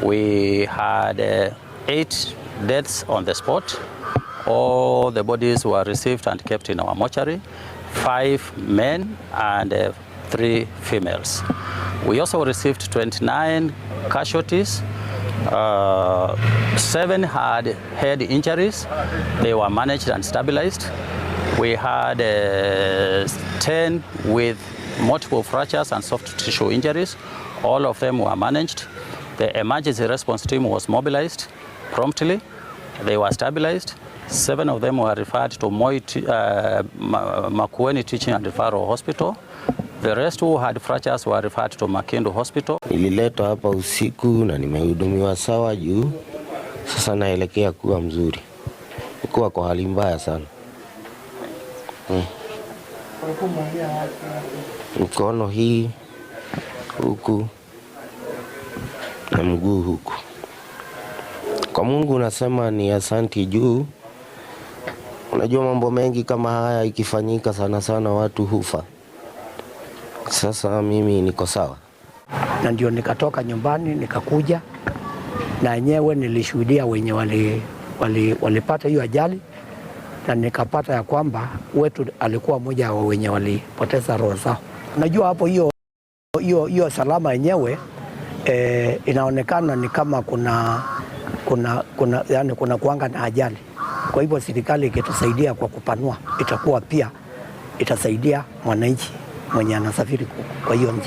We had 8 deaths on the spot. All the bodies were received and kept in our mortuary, 5 men and 3 females. We also received 29 casualties. 7 had head injuries. They were managed and stabilized. We had 10 with multiple fractures and soft tissue injuries. All of them were managed. The emergency response team was mobilized promptly. They were stabilized. 7 of them were referred to Moi, Makueni Teaching and Referral Hospital. The rest who had fractures were referred to Makindu Hospital. Nililetwa hapa usiku na nimehudumiwa sawa juu sasa naelekea kuwa mzuri. Kuwa kwa hali mbaya sana. Mkono hii huku na mguu huku. Kwa Mungu nasema ni asanti juu unajua mambo mengi kama haya ikifanyika sana sana watu hufa. Sasa mimi niko sawa. Na ndio nikatoka nyumbani nikakuja, na yenyewe nilishuhudia wenye walipata hiyo ajali, na nikapata ya kwamba wetu alikuwa mmoja wa wenye walipoteza roho zao. Unajua hapo hiyo salama yenyewe inaonekana ni kama kuna, yani kuna kuanga na ajali. Kwa hivyo serikali ikitusaidia kwa kupanua, itakuwa pia itasaidia mwananchi mwenye anasafiri kwa hiyo njia.